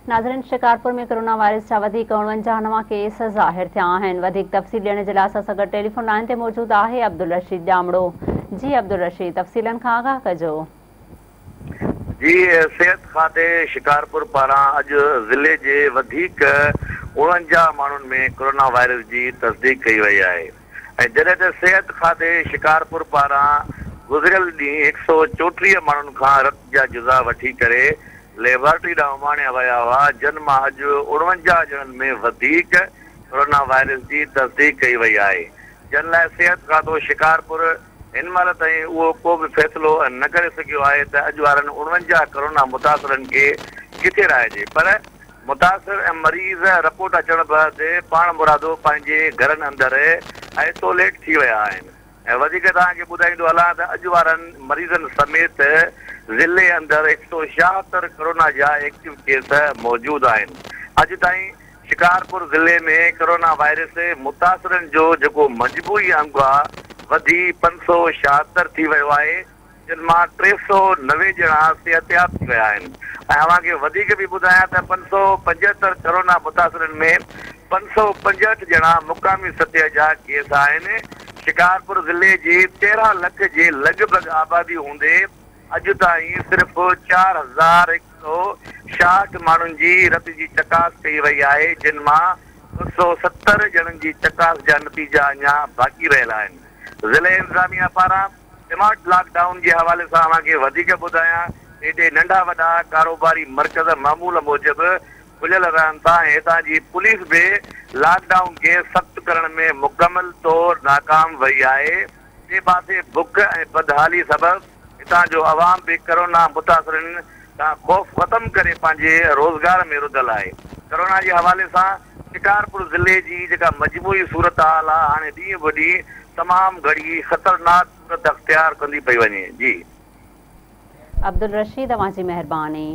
ناظرين Shikarpur ۾ corona virus جا وڌيڪ 49 نوان ڪيس ظاهر ٿيا آهن وڌيڪ تفصيل ڏيڻ جي لاء اسان سان گڏ ٽيليفون لائين تي موجود آهي عبدالرشيد ڄامڙو جي عبدالرشيد تفصيلن کان آگاهه ڪجو. جي صحت کاتي شڪارپور پاران اڄ ضلعي جي وڌيڪ 49 ماڻهن ۾ ڪرونا وائرس جي تصديق ڪئي وئي آهي ۽ جڏهن ته صحت کاتي شڪارپور پاران گذريل ڏينهن هڪ سئو 34 ماڻهن کان رت جا جزا وٺي ڪري ليبارٽري ڏانهن اماڻيا ويا هئا، جن مان اڄ 49 ڄڻن ۾ وڌيڪ ڪرونا وائرس جي تصديق ڪئي وئي آهي، جن لاء صحت کاتو شڪارپور هن مهل تائين اهو ڪو به فيصلو نه ڪري سگهيو آهي ته اڄ وارن 49 ڪرونا متاثرن کي ڪٿي رهائجي پر متاثر ۽ مريض رپورٽ اچڻ بعد پاڻمرادو پنهنجي گهرن اندر آئسوليٽ ٿي ويا آهن. ۽ وڌيڪ توهان کي ٻڌائيندو هلان ته اڄ وارن مريضن سميت ضلعي اندر هڪ سئو 76 ڪرونا جا ايڪٽو ڪيس موجود آهن. اڄ تائين شڪارپور ضلعي ۾ ڪرونا وائرس متاثرن جو جيڪو مجموعي انگ آ وڌي 576 ٿي ويو آهي. جن مان 390 ڄڻا صحتياب ٿي ويا آهن ۽ اوهان کي وڌيڪ به ٻڌايان ته 575 ڪرونا متاثرن ۾ 565 ڄڻا مقامي سطح جا ڪيس آهن، شڪارپور ضلعي جي 13 لک جي لڳ ڀڳ آبادي هوندي اڄ تائين صرف 4166 ماڻهن جي رت جي چڪاس ڪئي وئي آهي جن مان 270 ڄڻن جي چڪاس جا نتيجا اڃا باقي رهيل آهن ضلعي انتظاميا پاران سمارٽ لاڪ ڊائون جي حوالي سان اوهان کي وڌيڪ ٻڌايان ته هتي ننڍا وڏا ڪاروباري مرڪز معمول موجب کليل رهن ٿا ۽ هتان جي پوليس به لاڪ ڊائون کي سخت ڪرڻ ۾ مڪمل طور ناڪام وئي آهي. ٻئي پاسي بک ۽ بدحالي سبب هتان جو عوام به ڪرونا متاثرين کان خوف ختم ڪري پنهنجي روزگار ۾ رڌل آهي. ڪرونا جي حوالي سان شڪارپور ضلعي جي جيڪا مجموعي صورتحال آهي هاڻي ڏينهن به ڏينهن تمام گهڻي خطرناڪ صورت اختيار ڪندي پئي وڃي. جي. عبدالرشيد اوهان جي مهرباني.